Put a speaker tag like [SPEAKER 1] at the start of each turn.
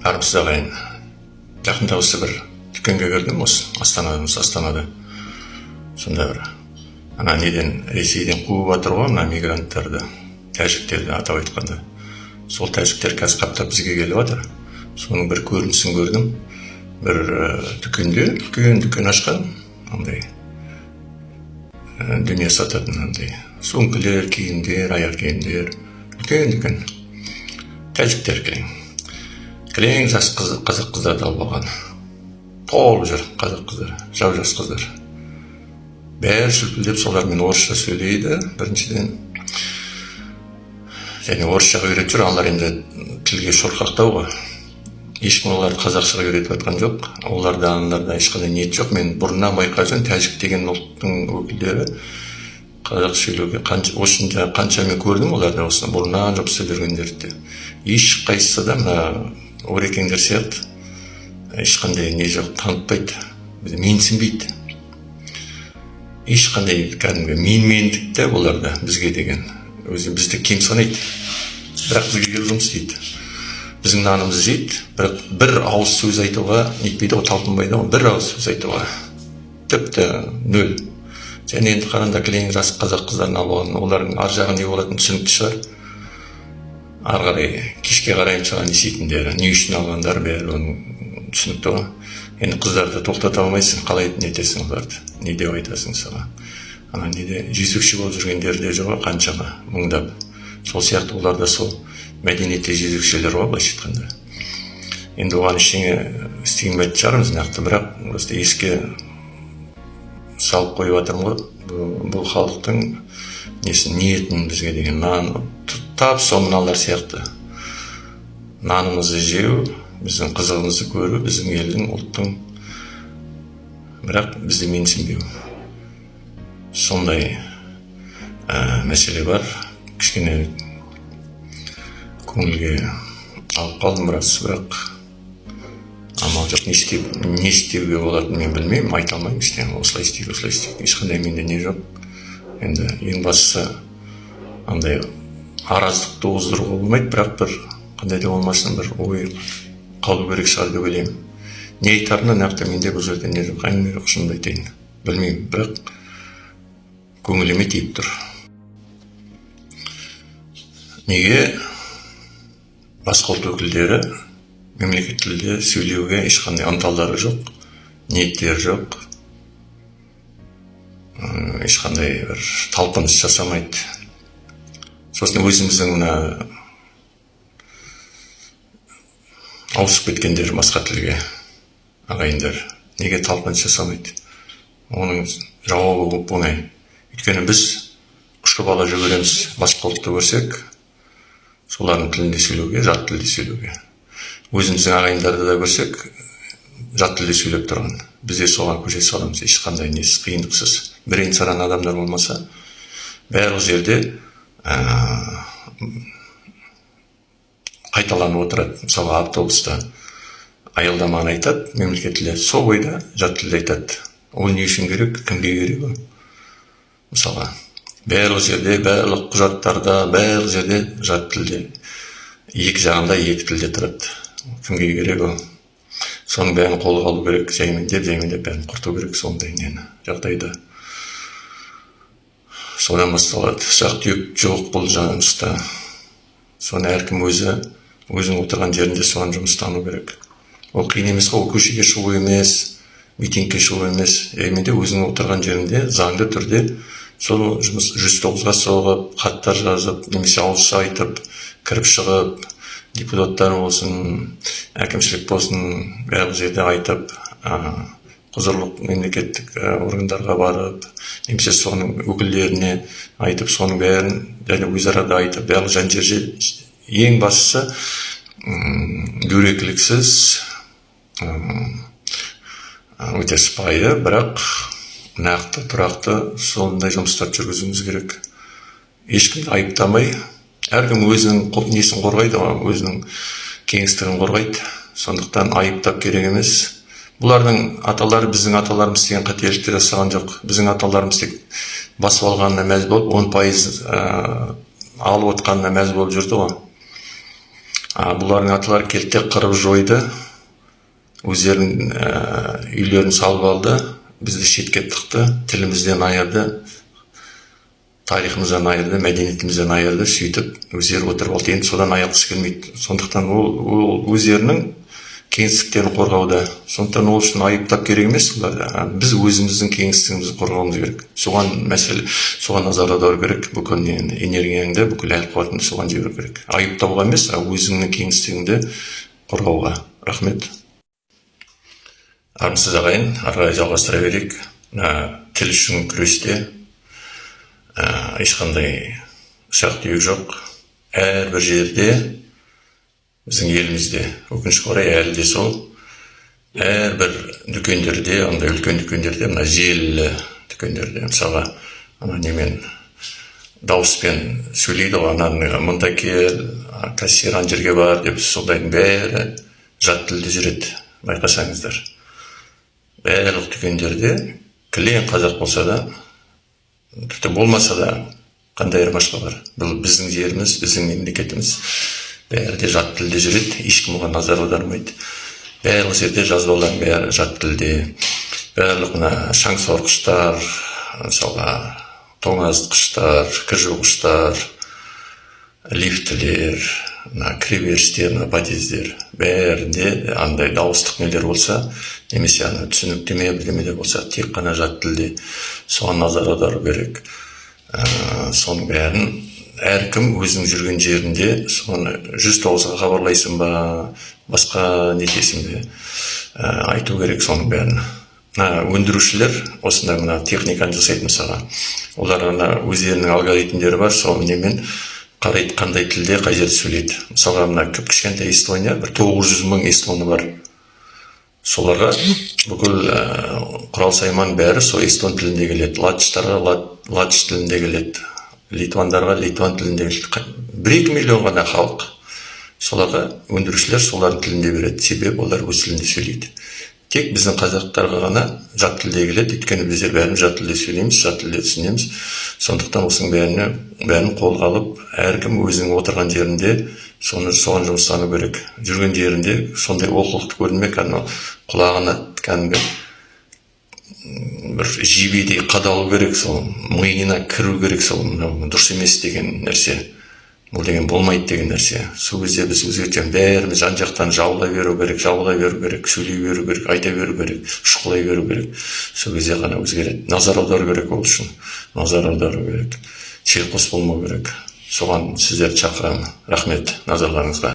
[SPEAKER 1] Армысыз, ағайын! Жақында осы бір дүкенге кірдім, осы Астанада, Астанада. Сонда бір ана неден, Ресейден қуып жатыр ғой мына мигранттарды, тәжіктерді атап айтқанда. Сол тәжіктер қазір қаптап бізге келіп жатыр. Соның бір көрінісін көрдім. Бір дүкенде, үлкен дүкен ашқан, андай дүние сататын, андай сөмкелер, киімдер, аяқ киімдер, үлкен дүкен. Тәжіктер кілең кілең жас қыз, қазақ қыздарды алып алған. Толып жүр қазақ қыздары, жап жас қыздар, бәрі сүлпілдеп солармен орысша сөйлейді біріншіден, және орысшаға үйретіп жүр. Аналар енді тілге шорқақтау ғой, ешкім оларды қазақшаға үйретіп жатқан жоқ. Оларда, аналарда ешқандай ниет жоқ. Мен бұрыннан байқап жүрмін, тәжік деген ұлттың өкілдері қазақ сөйлеуге қанша, осынша қанша мен көрдім оларды, осы бұрыннан жұмыс істеп жүргендерді де. Ешқайсысы да мына орекеңдер сияқты ешқандай не жоқ, танытпайды, менсінбейді ешқандай. Кәдімгі менмендік те оларда бізге деген, өзі бізді кем санайды. Бірақ бізге келіп жұмыс істейді, біздің нанымызды жейді, бірақ бір ауыз сөз айтуға нетпейді ғой, талпынбайды ғой бір ауыз сөз айтуға, тіпті нөл. Және енді қараңдар, кілең жас қазақ қыздарын алып алған. Олардың ар жағы не болатыны түсінікті шығар. Ары қарай кешке қарай, мысалға, не істейтіндері, не үшін алғандары, бәрі оның түсінікті ғой. Енді қыздарды тоқтата алмайсың, қалай нетесің оларды, не деп айтасың? Мысалға, ана неде жезөкше болып жүргендер де жоқ ғой қаншама мыңдап. Сол сияқты олар да сол мәдениетте жезөкшелер ғой, былайша айтқанда. Енді оған ештеңе істей алмайтын шығармыз нақты, бірақ просто еске салып қойып жатырмын ғой бұл халықтың несін, ниетін бізге деген. Нан тап сол мыналар сияқты нанымызды жеу, біздің қызығымызды көру, біздің елдің, ұлттың, бірақ бізді менсінбеу. Сондай мәселе бар. Кішкене көңілге алып қалдым біраз, бірақ амал жоқ. Не істеп, не істеуге болатынын мен білмеймін, айта алмаймын ештеңе. Осылай істейік, осылай істейік, ешқандай менде не жоқ. Енді ең бастысы, андай араздық туғыздыруға болмайды, бірақ бір қандай да болмасын бір ой қалу керек шығар деп ойлаймын. Не айтарымды нақты менде бұл жерде не жоқ, әңгіме жоқ, шынымды айтайын, білмеймін, бірақ көңіліме тиіп тұр. Неге басқа ұлт өкілдері мемлекеттік тілде сөйлеуге ешқандай ынталары жоқ, ниеттері жоқ, ешқандай бір талпыныс жасамайды? Сосын өзіміздің мына ауысып кеткендер басқа тілге ағайындар неге талпыныс жасамайды? Оның жауабы оп оңай: өйткені біз ұшып ала жүгіреміз басқа ұлтты көрсек, солардың тілінде сөйлеуге, жат тілде сөйлеуге. Өзіміздің ағайындарды да көрсек, жат тілде сөйлеп тұрған, біз де соған көше саламыз ешқандай несіз, қиындықсыз. Бірен саран адамдар болмаса, барлық жерде қайталанып отырады. Мысалға, автобуста аялдаманы айтады мемлекеттік тілде, сол бойда жат тілде айтады. Ол не үшін керек, кімге керек ол? Мысалға, барлық жерде, барлық құжаттарда, барлық жерде жат тілде, екі жағында екі тілде тұрады. Кімге керек ол? Соның бәрін қолға алу керек, жаймендеп, жаймендеп бәрін құрту керек сондай нені, жағдайды. Содан басталады. Ұсақ түйек жоқ бұл жұмыста. Соны әркім өзі өзінің отырған жерінде соған жұмыстану керек. Ол қиын емес қой, ол көшеге шығу емес, митингке шығу емес. Жайменде өзінің отырған жерінде заңды түрде сол жұмыс, 109-ға соғып, хаттар жазып немесе ауызша айтып, кіріп шығып, депутаттар болсын, әкімшілік болсын, барлық жерде айтып, құзырлы мемлекеттік органдарға барып немесе соның өкілдеріне айтып, соның бәрін және өзара да айтып, барлық жан жерде. Ең бастысы, дөрекіліксіз, өте сыпайы, бірақ нақты, тұрақты сондай жұмыстарды жүргізуіміз керек. Ешкімді айыптамай. Әркім өзінің несін қорғайды ғой, өзінің кеңістігін қорғайды. Сондықтан айыптап керек емес. Бұлардың аталары біздің аталарымыз істеген қателікті жасаған жоқ. Біздің аталарымыз тек басып алғанына мәз болып, 10% алып отқанына мәз болып жүрді ғой. А бұлардың аталары келді де қырып жойды, өздерінің үйлерін салып алды, бізді шетке тықты, тілімізден айырды, тарихымыздан айырды, мәдениетімізден айырды. Сөйтіп өздері отырып алды. Енді содан айырылғысы келмейді. Сондықтан ол өздерінің кеңістіктерін қорғауда. Сондықтан ол үшін айыптап керек емес оларды. Біз өзіміздің кеңістігімізді қорғауымыз керек. Соған мәселе, соған назар аудару керек. Бүкіл нені, энергияңды, бүкіл әл қуатыңды соған жіберу керек. Айыптауға емес, а өзіңнің кеңістігіңді қорғауға. Рахмет. Армысыз, ағайын! Ары қарай жалғастыра берейік. Мына тіл үшін күресте ешқандай ұсақ түйек жоқ. Әрбір жерде, біздің елімізде, өкінішке орай, әлі де сол әрбір дүкендерде, андай үлкен дүкендерде, мына желілі дүкендерде, мысалға, ана немен, дауыспен сөйлейді ғой, ананы мында кел, кассир ана жерге бар деп, сондайдың бәрі жат тілде жүреді. Байқасаңыздар, барлық дүкендерде кілең қазақ болса да, тіпті болмаса да, қандай айырмашылығы бар? Бұл біздің жеріміз, біздің мемлекетіміз. Бәрі де жат тілде жүреді, ешкім оған назар аудармайды. Барлық жерде жазбалардың бәрі жат тілде. Барлық мына шаңсорғыштар, мысалға, тоңазытқыштар, кір жуғыштар, лифтілер, мына кіреберістер, мына подъездер, бәрінде андай дауыстық нелер болса немесе ана түсініктеме, бірдемелер болса, тек қана жат тілде. Соған назар аудару керек. Соның бәрін әркім өзінің жүрген жерінде соны 109-ға хабарлайсың ба, басқа нетесің бе, айту керек соның бәрін. Мына өндірушілер, осындай мына техниканы жасайтын, мысалға, олар ана өздерінің алгоритмдері бар, сол немен қарайды, қандай тілде қай жерде сөйлейді. Мысалға, мына кіп кішкентай Эстония, бір 900 000 эстоны бар, соларға бүкіл құрал сайман бәрі сол эстон тілінде келеді. Латыштарға латыш тілінде келеді, литвандарға литван тілінде келеді. 1-2 миллион ғана халық, соларға өндірушілер солардың тілінде береді, себебі олар өз тілінде сөйлейді. Тек біздің қазақтарға ғана жат тілде келеді, өйткені біздер бәріміз жат тілде сөйлейміз, жат тілде түсінеміз. Сондықтан осының бәрін қолға алып, әркім өзінің отырған жерінде соны, соған жұмыстану керек. Жүрген жерінде сондай олқылықты көрді ме, кәдімгі құлағына кәдімгі бір жебедей қадалу керек, сол миына кіру керек сол мынау дұрыс емес деген нәрсе, бұл деген болмайды деген нәрсе. Сол кезде біз өзгертеміз. Бәріміз жан жақтан жаулай беру керек, жаулай беру керек, сөйлей беру керек, айта беру керек, шұқылай беру керек. Сол кезде ғана өзгереді. Назар аудару керек, ол үшін назар аудару керек, селқос болмау керек. Соған сіздерді шақырамын. Рахмет назарларыңызға.